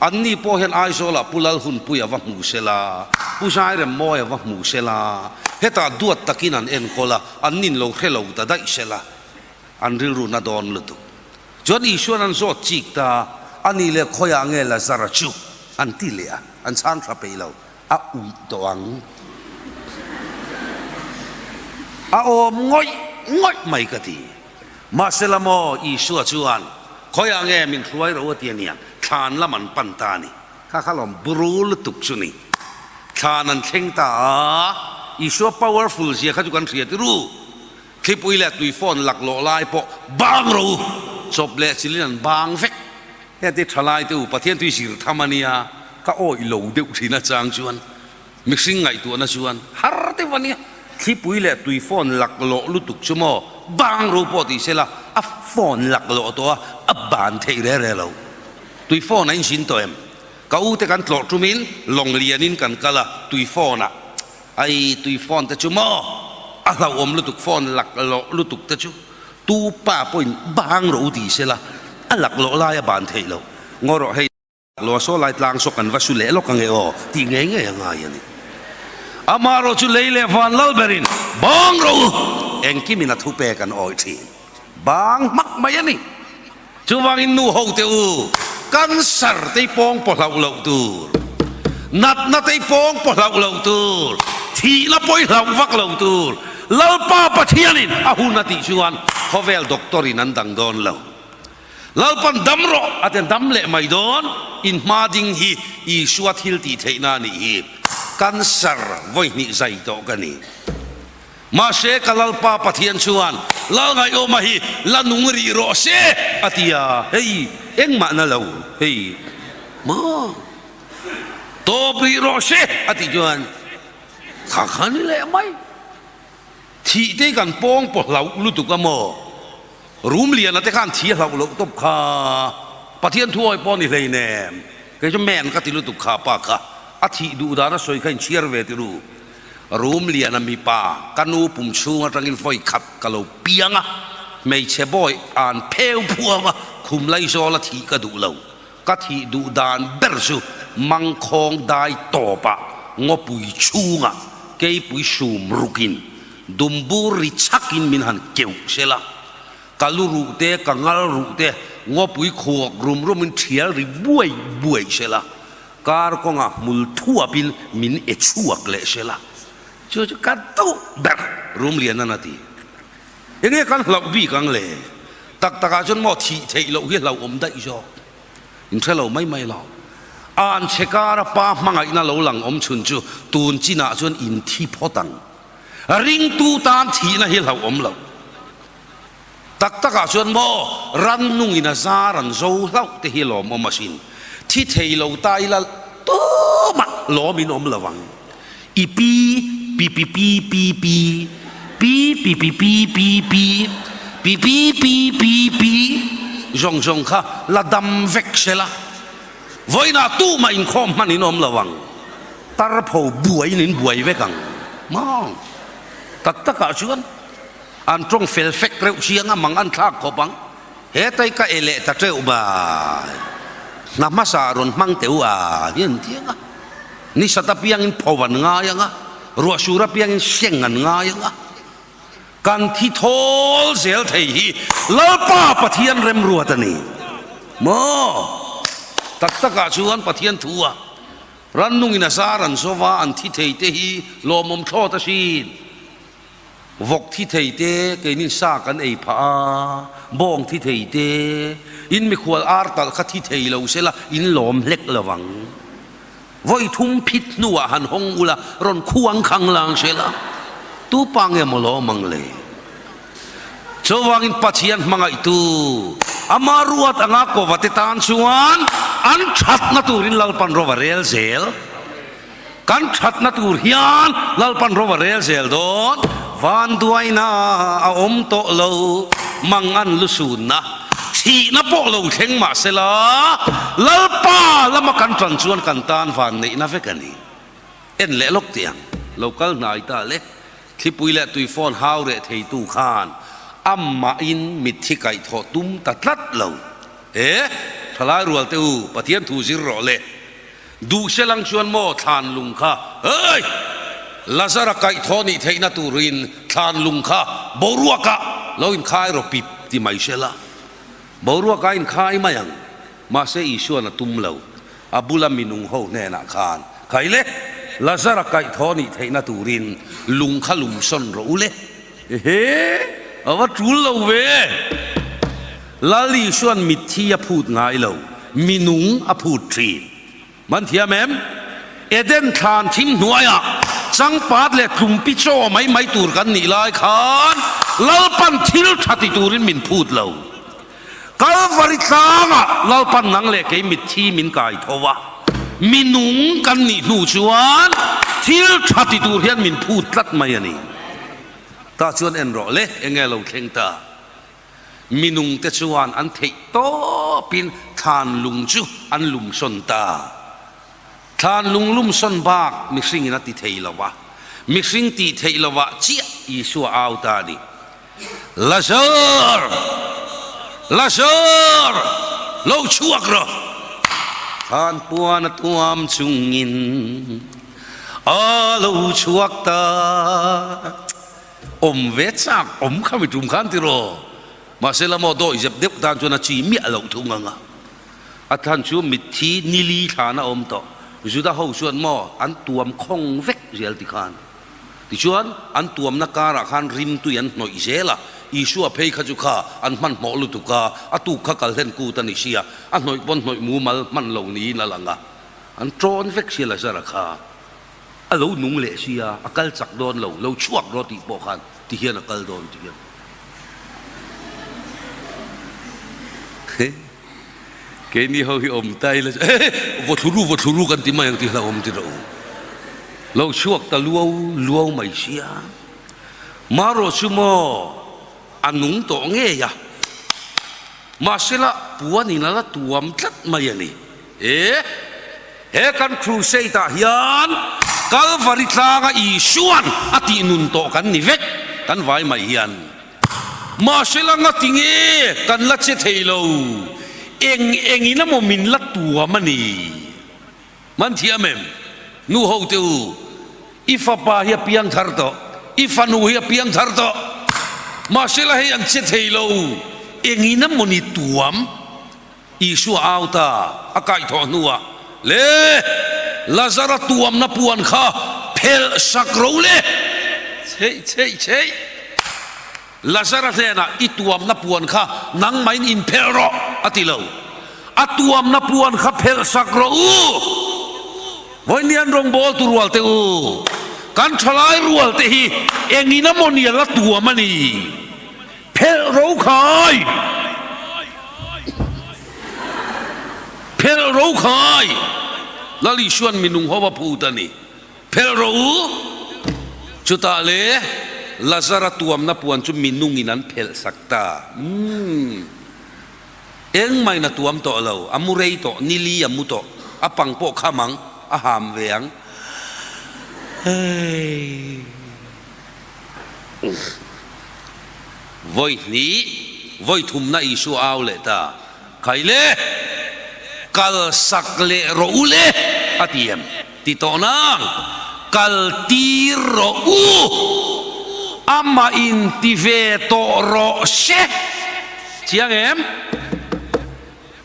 anni pawh hian Aizawlah Pu Lalhunpuia va hmu se la, Pu Zairemmawia va hmu se la, hetah duat takin an enkawl a, annin lo hre lo ta daih se la, an rilru na dawn lutuk. Chuan Isua'n an zawt chik ta, a nih leh khawiah nge Lazara chu? an ti leh a, an chhang tha peih lo. A uih tawh ang. A awm ngawih ngawih mai ka ti. Mahsela maw Isua chuan, Khawiah nge min hruai ro a ti a nia, thlan lam an pan ta a ni. Kha kha lawm buru lutuk chu ni. Thlan an thleng ta a, Isua powerful zia kha chu kan hria tirû. Thlipui leh tui phone laklawh lai pawh bang ro u, chawp leh chilin an bang vek. Heti thalai te u, Pathian tui zir tham a nia, ka awih lo deuh thin a chang chuan mihring ngaihtuahna chuan har deuh a nia. Thlipui leh tui phone laklawh lutuk chu maw bang ro pawh tih sela a phone laklawh tawh a, a ban theih re re lo. Tui phone a inzin tawh em? Ka u te kan tlawh tumin lawng lianin kan kal a, tui phone ah Ai tui phone te chu maw a hlauhawm lutuk phone laklawh lutuk te chu tu pa pawhin bang rawh u ti sela a laklawh lai a ban theih loh ngaw rawh hei laklawh saw lai tlang saw kan va su leh lawk ange aw tih ngei ngei a ngai a ni. Amaherawh chu lei leh van lal berin bang rawh u engkimin a thupek an awih thin bang hmak mai a ni. Chuvangin nu ho te u, cancer te pawng pawh hlauh loh tur, natna te pawng pawh hlauh loh tur, thihna pawh i hlauh vak loh tur, Lalpa Pathianin a hun a tih chuan khawvel doctor in an dang dawn lo. Lalpan dam rawh a ti dam leh mai dawn, in hma ding hi Isua thil tih theihna a nih hi. Cancer vawi hnih zai tawh ka ni. Mahse ka Lalpa Pathian chuan Lalngaihawma hi la nung rih rawh se a ti a, hei engmah na lo hei maw tawp rih rawh se a tih chuan kha kha ni leh mai thih te kan pawng pawh hlauh lutuk a maw Rum liana te khan thi a hlauh loh tawp kha Pathian thu awi pawh ni hleinem kei chu men ka ti lutuk kha pa kha a thih duh dan a sawi kha inchhiar ve ti ru. Rum liana mipa ka nu pum chhung atangin vawi khat ka lo piang a, hmeichhe bawi an pheu phuang a, khum laizawl a thih ka duh lo. Ka thih duh dan ber chu mangkhawng dai tawpah ngawpui chhungah keipui sum rukin dumbur ri chhakin min han keuh sela, ka lu ruh te, ka ngal ruh te ngawpui khuak rum rumin thial ri buai buai sela, Kar kawngah hmul thuapin min e chhuak leh sela, chu chu ka duh ber Rumlianan a ti. Enge kan hlauh bik ang le? Tak takah chuan maw thih theih loh hi hlauhawm daih zawk. In hre lo mai mai lo. An chhe kara pa hmangaihna lo lang awm chhun chu tun chinah chuan in thi phawt ang. Ringtu tan thihna hi hlauhawm loh. Tak takah chuan maw rannungin a zar an zo hlauh te hi lawmawm asin. Thi thei lo ta ila tumah lawm in awm lo ang. I pi pi pi pi pi pi pi pi pi pi pi pi pi pi pi pi pi zawng zawng kha la dam vek sela. Vawiinah tumah inkhawm hman in awm lo ang. Tarpho buaiin in buai vek ang. Maw tak takah chuan. An tawng fel fek reuh chiang a, mang an thlak khawp ang. Hetai ka e leh ta teuh bai. Hna hmasa rawn hmang teuh a hi an ti ang a. Ni sat apiangin pho an ngai ang a, ruah sur apiangin seng an ngai ang a. Kan thi thawl zel thei hi Lalpa Pathian remruat a ni maw? Tak takah chuan Pathian thu a rannungin a zar an zova an thi thei te hi lawmawm thlawt asin. Vawk thi thei te keinin sa kan ei phah a, bawng thi thei te, in mikhual ar talh kha thi thei lo sela in lawm hlek lo vang. Vawi thum phit hnuah han hawng ula rawn khuang khang lang se la, tu pa nge maw lawm ang le? Chuvangin Pathian hmangaihtu ama ruat anga kova te tan chuan an thatna turin Lalpan ro va rel zel. Kan thatna tur hian Lalpan ro va rel zel dawn. Vanduaina a awm tawh lo, mang an lu sunna, thihna pawh lo thleng mah sela, Lalpa lama kan tan chuan kan tan van neihna vek a ni. En leh lawk tih ang, lo kal hnai ta le. Thlipui leh tuifawn hau reh theitu khan amahin mitthi kaihthawh tum ta tlat lo. E, thalai rual te u, Pathian thu zir rawh le. Duh se lang chuan maw thlan lung kha, Hei! Lazara kaihthawh nih theihna turin thlan lung kha boruakah lo inkhai rawh pip ti mai se la. Boruak a inkhai mai ang. Mahse Isuan a tum lo. A bula minung ho hnenah khan, Khai le! Lazara kaihthawh nih theihna turin lung kha lum sawn rawh u le. Ehe! A va tul lo ve! Lal Isuan mitthi a phut ngai lo, minung a phut thin. Man thiam em? Eden thlan thim hnuaiah changpat leh tlumpi chaw mai mai tur kan nih lai khan Lalpan thil tha ti turin min phut lo. Kalvari tlangah Lalpan nang leh kei mitthi min kai tho a, minung kan nih hnu chuan thil tha ti tur hian min phut tlat mai a ni. Tah chuan en rawh le, enge lo thleng ta? Minungte chuan an theih tawpin thlan lung chu an lumsawn ta. Thlan lung lumsawn bak mihringin a ti thei lo va, mihring tih theih lovah chiah Isua au ta a ni. Lazar! Lazar! Lo chhuak rawh! Thlan puan a tuam chungin a lo chhuak ta. Awm ve chak awm kha mi tum khan tiraw? Mahse la maw dawi zep deuh tan chuan a chi miah loh thung ang a. A thlan chu mitthi nili thlan a awm tawh. Juda ho chuan maw an tuam khawng vek zel ti khan. Tichuan an tuamna karah khan rimtui an hnawih zel a. Isua phei kha chu kha an hmanhmawh lutuk a, a tuk kha kal hlen kut a ni sia, a hnawih pawn hnawih mumal hman lo niin a lang a. An tawn vek sia Lazara kha. A lo nung leh sia, a kal chak dawn lo, lo chhuak rawh tih pawh khan ti hian a kal dawn ti hian. Keini ho hi awm ta ila chu eh vaw thlu ru vaw thlu ru kan ti mai ang tih hlauhawm ti rawh u. Lo chhuak ta luau luau mai sia. Marawh chu maw a nung tawh ngei a. Mahsela puanin a la tuam tlat mai a ni. E, he kan crusade ah hian Kalvari tlanga Isuan a tih nun tawh kan ni vek, kan vai mai hian. Mahsela ngati nge kan la che thei lo, eng engin emaw min la tuam a ni. Man thiam em? Nu ho te u, i fapa hi a piang thar tawh, i fanu hi a piang thar tawh. Mahsela hei an che thei lo, engin emaw ni tuam. Isua au ta a kaihthawh hnuah, Le! Lazara tuamna puan kha phelh sak ro le! Chheih chheih chheih! Lazara hnenah, I tuamna puan kha nangmahin inphelh rawh, a ti lo. A tuamna puan kha phelh sak rawh u! Vawiin rawngbawl tu rual te u, kan thalai rual te hi engin a maw nia la tuam a ni? Phelh ro khai! Phelh ro khai! Lal Isuan minung ho a phut a ni. Phelh ro u! Chutah le Lazara tuamna puan chu minungin an phelh sak ta. Umm. Engmahin a tuam tawh lo, a mu rei tawh, nili a mu tawh, a pang pawh kham ang, a ham ve ang. Hei. Vawi hnih, vawi thumna Isua au leh ta, Khai le, kal sak leh rawh u le, a ti em? Ti tawh nang, kal tir rawh u, amah in ti ve tawh rawh se. Chiang em?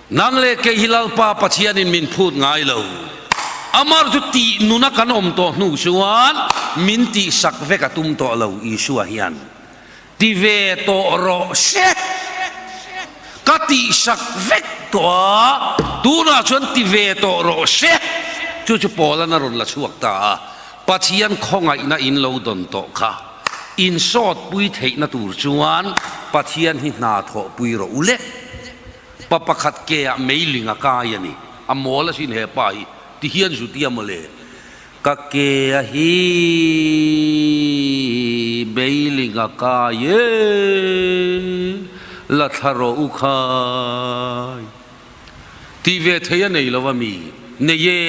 Nang leh kei hi Lalpa Pathianin min phut ngai lo. Amar chu tih nuna kan awm tawh hnu chuan min tihsak vek a tum tawh lo Isua hian. Ti ve tawh rawh se. Ka tihsak vek tawh a, tunah chuan ti ve tawh rawh se. Chu chu Paula'n a rawn la chhuak ta a, Pathian khawngaihna in lo dawn tawh kha insawtpui theihna tur chuan Pathian hi hna thawhpui rawh u le. Pa pakhat ke ah meiling a kai a ni. A mawl asin he pa hi, ti hian zu tia mawle. Ka ke a hi meiling a kai e, la thla rawh u khai. Tih ve thei a nei lo a mi? Nei e,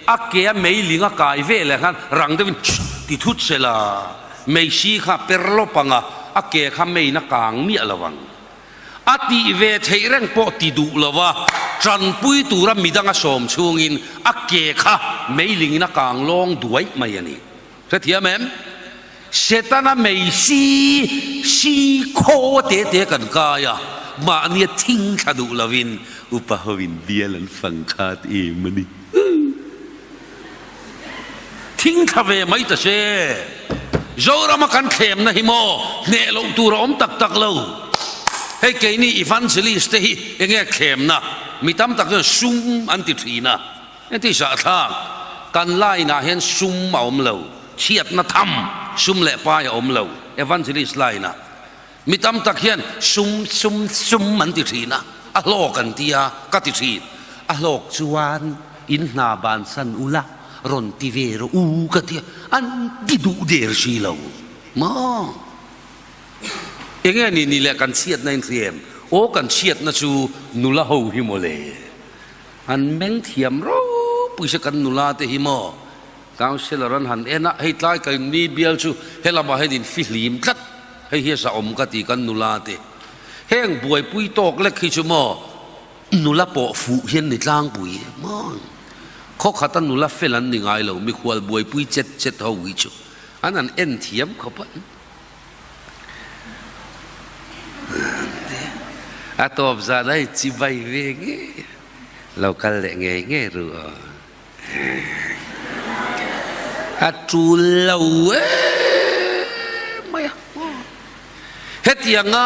a ke a meiling a kai ve leh khan rang deuhin chhut ti thut se la, meisi kha per lawp ang a, a ke kha meiin a kang miah lo ang. A tih ve theih reng pawh ti duh lo a, tanpui tura midang a sawm chhungin a ke kha meilingin a kang lawng duai mai a ni. Hrethiam em? Setana mei si si khaw te te kan kai a, mahnia thing thla duh lovin upa hoin bial an fang khat em a ni. Thing thla ve mai ta se. Zorama kan thlemna hi maw hneh loh tur a awm tak tak lo. Hei keini evangelist te hi enge thlemna mi tam tak chuan sum an ti thin a. Heti zahthlak kan line ah hian sum a awm lo, chhiatna tham sum leh pai a awm lo evangelist line ah. Mi tam tak hian sum sum sum an ti thin a, a hlawk an ti a, ka ti thin. A hlawk chuan in hna bansan ula rawn ti ve rawh u ka ti a, an ti duh der si lo maw? Enge ni ni leh kan chhiatna in hria em? Aw kan chhiatna chu nula ho hi mawle. An meng thiam ropui se kan nula te hi maw? Councillor an han en a, hei tlai ka in mi bial chu helamah hian in fihlim tlat, hei hi a zahawm ka ti kan nula te. Heng buaipui tawk lek hi chu maw nula pawh fuh hian ni tlangpui maw? Khaw khata nula fel an ni ngai lo, mikhual buaipui chet chet ho hi chu an han en thiam khawp a. A tawp zan a i chibai ve ngei a, lo kal leh ngei ngei ru aw. A tul lo em mai a. Hetianga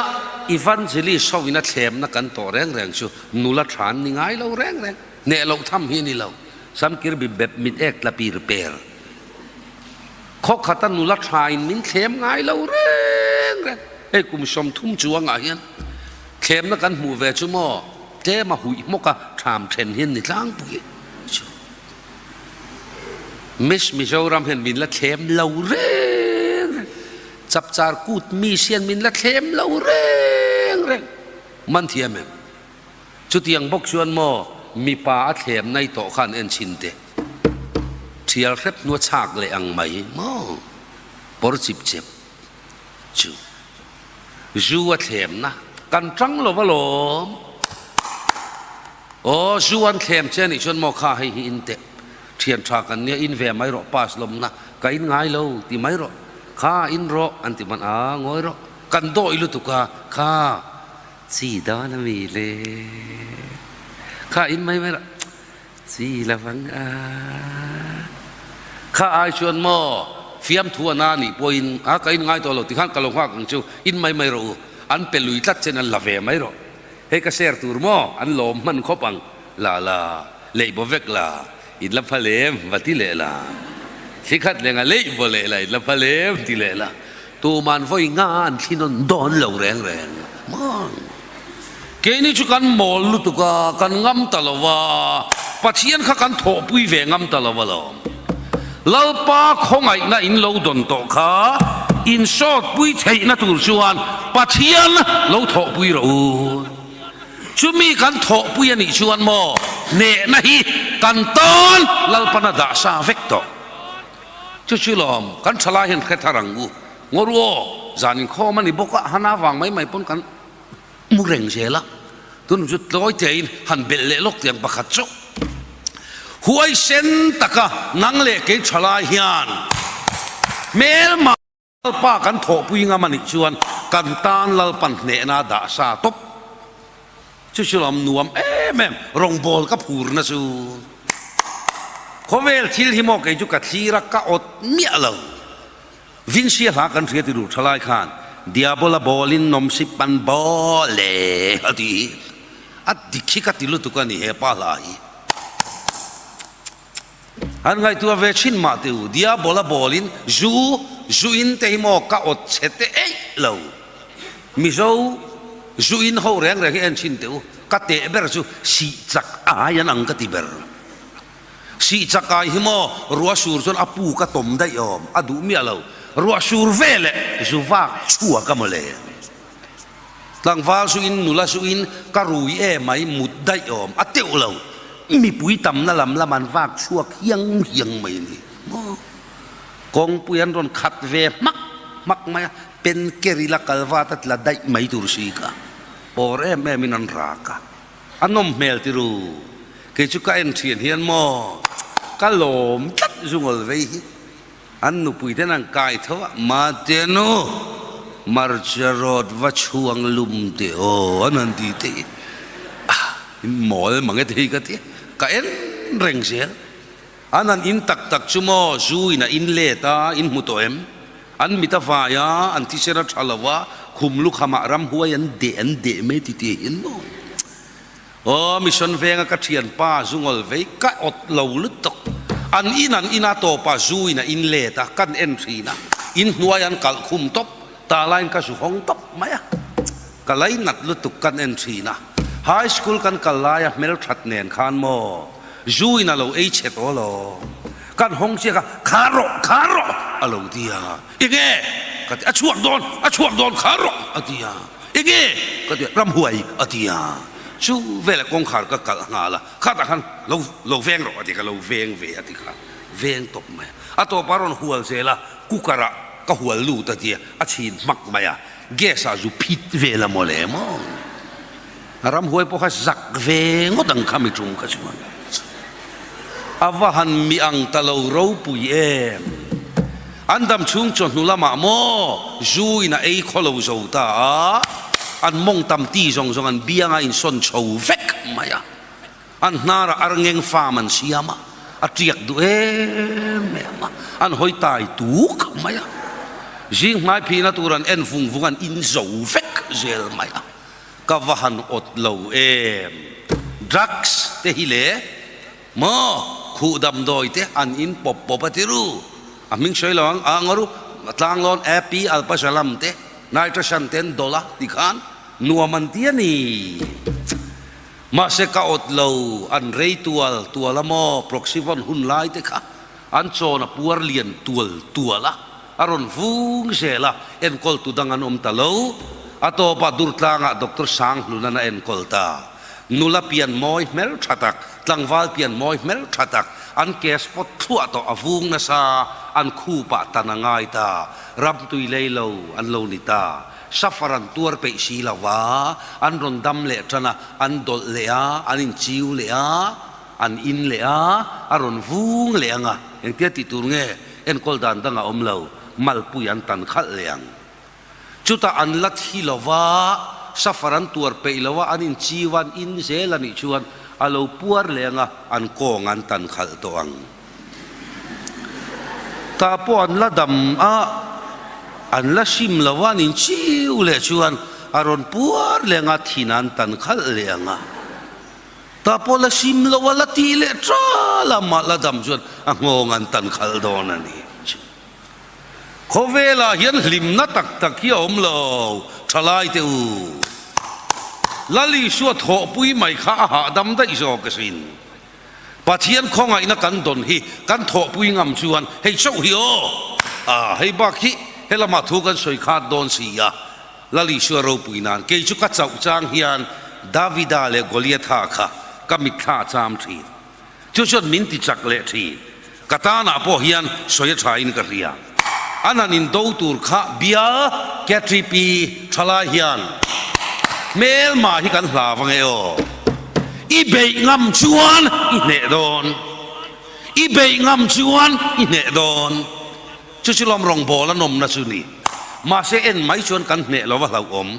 Evangelist ho in a thlemna kan tawh reng reng chu nula tha an ni ngai lo reng reng. Hneh loh tham hi a ni lo. Samkir bi bep mit ek tla pir per. Khaw khata nula tha in min thlem ngai lo reng reng. Hei kum 30 chuangah hian thlemna kan hmuh ve chu maw tlem a huih hmawk a tham then hian ni tlangpui chu. Miss Mizoram hian min la thlem lo reng reng. Chapchar kut miss hian min la thlem lo reng reng. Man thiam em? Chutiang bawk chuan maw mipa a thlem nai tawh khan en chhin teh. Thial hrep hnua chhak leh ang mai maw pawr chip chep chu. Zu a thlemna kan tang lo alawm. Aw zu an thlem che anih chuan maw kha hei hi in teh. Thian tha kan nia in ve mai rawh pass lawmna ka in ngai lo ti mai rawh. Kha in rawh an ti hman a ngawi rawh. Kan dawi lutuk a kha chi dawn a mi le. Kha in mai mai rawh. Chi la vang a. Kha ai chuan maw fiamthu a na nih pawhin a ka in ngai tawh lo tikhan ka lo nghak ang chu in mai mai rawh u an pe lui tlat chen an la ve mai rawh hei ka share tur maw an lawm hman khawp ang la la leih baw vek la in la phal em va ti leh la thli khat lenga leih baw leh la in la phal em ti leh la tuman vawi nga an thli nawn dawn lo reng reng maw. Keini chu kan mawl lutuk a, kan ngam ta lo va, Pathian kha kan thawhpui ve ngam ta lo alawm. Lalpa khawngaihna in lo dawn tawh kha insawtpui theihna tur chuan Pathian lo thawhpui rawh u. Chumi kan thawhpui a nih chuan maw hnehna hi kan tan Lalpan a dah sa vek tawh. Chu chu lawm kan thalai hian hre thar ang u. Ngaw ru aw, zan inkhawm a ni bawk a, hana vang mai mai pawn kan Mu reng zel a, tun chu tlawi tein han belh leh lawk tiang pakhat chu huaisen taka nang leh kei tha lai hian hmelma Lalpa kan thawhpui ngam a nih chuan kan tan Lalpan hnehna dah sa tawp. Chu chu lam nuam em em rawngbawl ka phurna chu khawvel thil hi maw kei chu ka thlir a ka awt miah lo. Vinsia hla kan hria ti ru tha lai khan Diabola bawlin nawmsip pan bawl e a ti. A dik hi ka ti lutuk a ni he pa hla hi. An ngaihtuah ve thin mah teh u, Diabola bawlin zu, zu in te hi maw ka awt chhe te eih lo. Mizo zu in ho reng reng hi en thin teh u, ka teh ber chu sih chak ai an ang ka ti ber. Sih chak ai hi maw ruah sur chuan a pu ka tawm daih awm, a duh miah lo. Ruah sur veleh zu vak chhuak a mawle. Tlangval zu in, nula zu in ka rui e mai mut daih awm a teuh lo. Mipui tamna lam lam an vak chhuak hiang hiang mai a ni maw? Kawngpui an rawn khat ve hmak hmak mai a, pen ker ila kal vat a tla daih mai tur si kha pawr em em in an rak a, a nawm hmel ti ru. Kei chu ka en thian hian maw ka lawm tlat zungawl vei hi. An nupui ten an kai tho a, Mate nu, marcha rawt va chhuang lum teh aw an han ti teh i, ah, in mawl mang e thei ka ti a, ka en reng zel. An han in tak tak chu maw zu in a in let a, in hmu tawh em? An mit a vai a, an thisen a tha lo a, khum lukhamah ramhuai an deh an deh mai ti tih hian maw? Aw mission venga ka thianpa zu ngawl vei ka awt lo lutuk. An in an ina tawpa zu in a in let a, kan en thin a, in hnuai an kalh khum tawp, ta laiin ka zu hawng tawp mai a, ka lei nat lutuk kan en thin a. High school kan kal laia hmelthat nen khan maw zu in a lo ei chhe tawh lo, kan hawng chiak a, khar rawh, khar rawh a lo ti a, enge ka ti, a chhuak dawn, a chhuak dawn khar rawh a ti a. Enge? ka ti a, Ramhuai a ti a, chu velah kawngkhar ka kalh nghal a, khatah khan lo lo veng rawh a ti, ka lo veng ve a ti kha, veng tawp mai a, a tawpah a rawn hual zel a, cooker ah ka hual lut a ti a, a chhin hmak mai a, gas ah zu phit vel a mawle maw? Ramhuai pawh kha zak ve ngawt ang kha mi tum kha chuan a va han mi ang ta lo ropui em. An dam chhung chawhnu lamah maw zu in a ei khaw lo zo ta a, an mawng tam ti zawng zawng an bianga insawn chho vek mai a, an hnarah arngeng farm an siam a, a tiak duh em em a, an hawi tai tuk mai a, zing hmai phihna tur an en vung vung an in zo vek zel mai a. Ka va han awt lo em? Drugs te hi le maw khuh damdawi te an in pawp pawp a ti ru. A hming sawi lo ang a ngaw ru. Tlanglawn Appy Alpazalam te Nitrosan te an dawlh a ti khan nuam an ti a ni. Mahse ka awt lo an rei tual tual a maw Proxyvon hun lai te kha an chawn a puar lian tual tual a. A rawn vung zel a, enkawltu dang an awm ta lo. A tawpah Durtlangah Doctor Sanghlun-an a enkawl ta. Nula pian mawi hmel tha tak, tlangval pian mawi hmel tha tak, an ke spot thluah tawh a vung nasa, an khupah tan a ngai ta. Ramtui lei lo an lo ni ta. Safar an tuar peih si lo va, an rawn dam leh tan a, an dawlh leh a, an inchiu leh a. An in leh a, a rawn vung leh ang a, engtia tih tur nge enkawl dan dang a awm lo, malpui an tan khalh leh ang. Chutah an la thi lo va, safar an tuar peih lo a, an inchiu a, an in zel a nih chuan a lo puar leh ang a, an kawng an tan khalh tawh ang. Tah pawh an la dam a, an la hrim lo a, an inchiu leh chuan a rawn puar leh ang a, thin an tan khalh leh ang a. Ta pawh la sim lo a la tih leh tal a mah la dam chuan a nghawng an tan khalh dawn a ni. Khawvelah hian hlimna tak tak hi a awm lo thalai te u. Lal Isua thawhpui mai kha a hahdam daih zawk asin. Pathian khawngaihna kan dawn hi kan thawhpui ngam chuan hei chauh hi aw a hei bak hi helamah thu kan sawi khat dawn si a. Lal Isua ropui nan kei chu ka chauh chang hian Davida leh Goliatha kha ka mitthla a cham thin. Chu chuan min ti chak leh thin. Ka tanah pawh hian sawi a tha in ka hria. An han in do tur kha bial KTP thalai hian hmelma hi kan hlau ange aw. I beih ngam chuan i hneh dawn. I beih ngam chuan i hneh dawn. Chu chu lawm rawngbawl a nawmna chu ni. Mahse en mai chuan kan hneh lo va hlauhawm.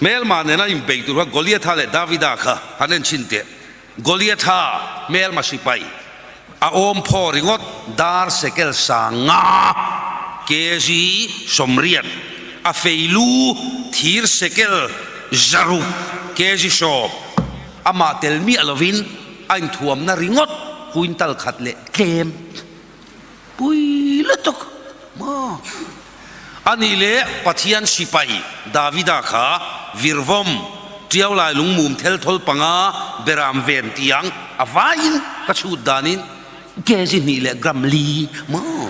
Hmelma nena inbei tur kha Goliatha leh Davida kha han en chhin teh. Goliatha hmelma sipai a awm phaw ringawt dar sekel sanga kg 80 a fei lu thir sekel 600 kg 10 amah tel miah lovin a inthuamna ringawt. Quintal khat leh tlem pui lutuk maw? A nih leh Pathian sipai Davida kha virvawm, tiaulai lungmum thelthawl panga beram ven tiang a vaiin ka chhut danin kg hnih leh gram li maw?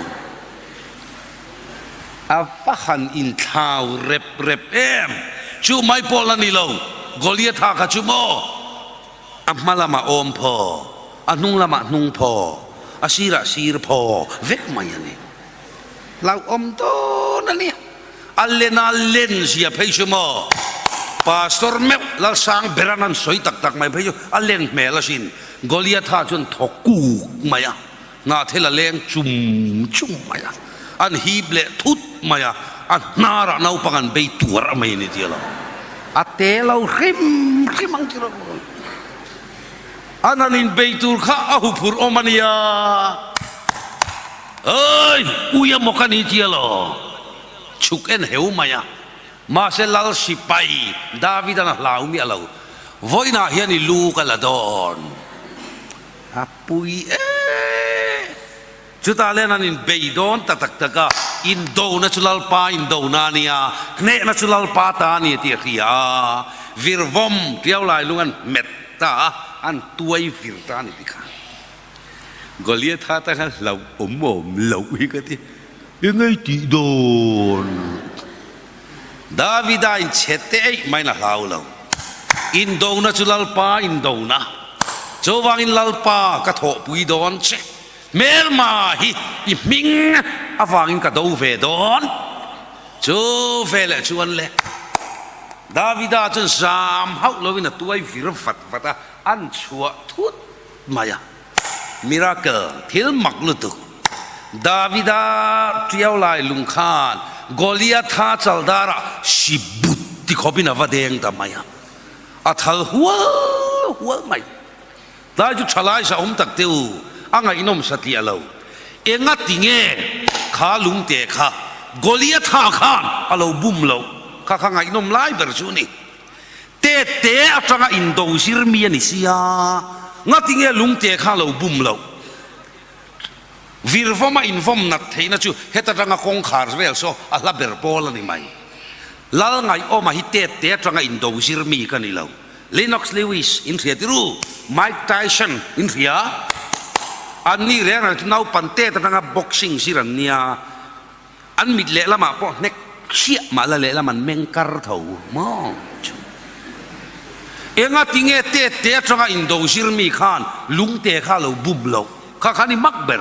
A va han inthlau rep rep em! Chu mai pawh la ni lo, Goliatha kha chu maw? A hma lamah awm phaw, a hnung lamah hnung phaw, a sirah sir phaw vek mai a ni. Hlauhawm dawn a nia. A lena len zia phei chu maw? Pastor meuh Lalsang beran an sawi tak tak mai phei chu a len hmel asin. Goliatha chuan thaw kuk mai a. Hnahthel a leng chum chum mai a, an hip leh thut mai a, a hnarah naupang an bei tuar mai a ni tia lo. A te lo hrim hrim ang chu rawh. An han inbei tur kha a huphurh awm a nia. Oi, ui a maw ka ni tia lo. Chhuk en heu mai a. Mahse Lal sipai David-an a hlau miah lo. Vawiinah hian i lu ka la dawn. A pui e! Chutah len an inbei dawn ta tak tak a, indona chu Lalpa indona a nia, hnehna chu Lalpa ta a ni tih a hria a, virvawm tiau lai lung an hmet ta a, an tuai vir ta a ni ti kha. Goliatha ta khan hlauhawm awm loh hi ka ti, engei tih dawn? Davida in chhe te eih maiin a hlau lo. Indona chu Lalpa indona. Chuvangin Lalpa ka thawhpui dawn che. Hmelma hi i hming avangin ka do ve dawn. Chu veleh chuan le Davida chuan zam hauh loin a tuai vir vat vat a, an chhuah thut mai a. Miracle, thil mak lutuk. Davida tiau lai lung khan Goliatha chaldarah si but ti khawpin a va deng ta mai a, a thal hual hual mai. Tlai chu thalai sa awm tak te u, a ngaihnawm satliah lo. Enga ti nge kha lungte kha Goliatha khan a lo bum loh kha kha ngaihnawm lai ber chu a ni. Tete atanga indo zir mi a ni sia, ngatinge lungte kha lo bum loh? Virvawma invawm nat theihna chu heta tanga kawngkhar vel saw a hla ber pawl a ni mai. Lal Ngaihawma hi tete atanga indo zir mi ka ni lo. Lennox Lewis in hria tiru, Mike Tyson in hria. Anni reng reng chu naupan tet atanga boxing zir an nia. An mit lehlamah pawh hnek hriah mah la lehlam an meng kar tho maw chu. Enga tinge tet te atanga indo zir mi khan lungte kha lo bum loh kha khan i mak ber.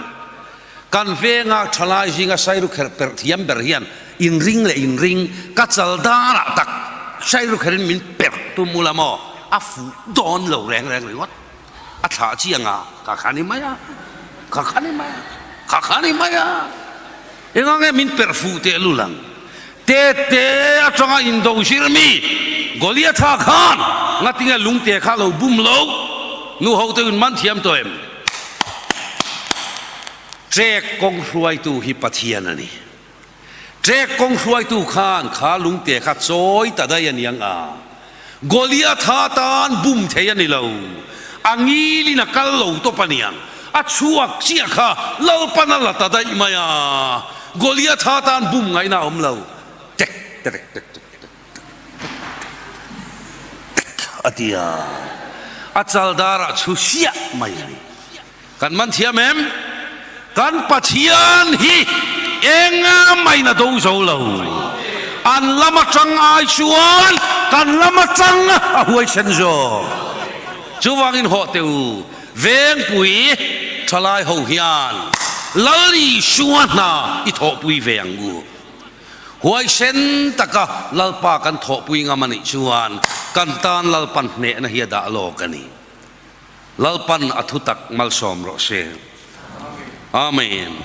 Kan venga thalai zinga sairukherh perh thiam ber hian inring leh inring ka chal darah tak sairukherhin min perh tum ula maw a fuh dawn lo reng reng ringawt. A thlah chiang a, ka kha ni mai a, ka kha ni mai a, ka kha ni mai a. Enga nge min perh fuh teh lul ang? Tete atanga indo zir mi Goliatha khan ngatinge lungte kha lo bum lo? Nu ho te in man thiam tawh em? Trek kawng hruaitu hi Pathian a ni. Trek kawng hruaitu khan kha lungte kha chawi ta daih a ni ang a, Goliatha tan bum thei a ni lo, a ngilin a kal lo tawp a ni ang, a chhuak chiah kha Lalpan a la ta daih mai a, Goliatha tan bum ngaihna a awm lo, tek tek tek tek tek tek tek a ti a, a chaldarah chhu siah mai a ni. Kan man thiam em? Kan Pathian hi enga main a do zo lo. An lam atang ai chuan kan lam atang a huaisen zawk. Chuvangin hawh teh u, Vengpui thalai ho hian Lal Isua hna i thawhpui ve ang u. Huaisen taka Lalpa kan thawhpui ngam a nih chuan kan tan Lalpan hnehna hi a dah lawk a ni. Lalpan a thutak malsawm rawh se. Amen.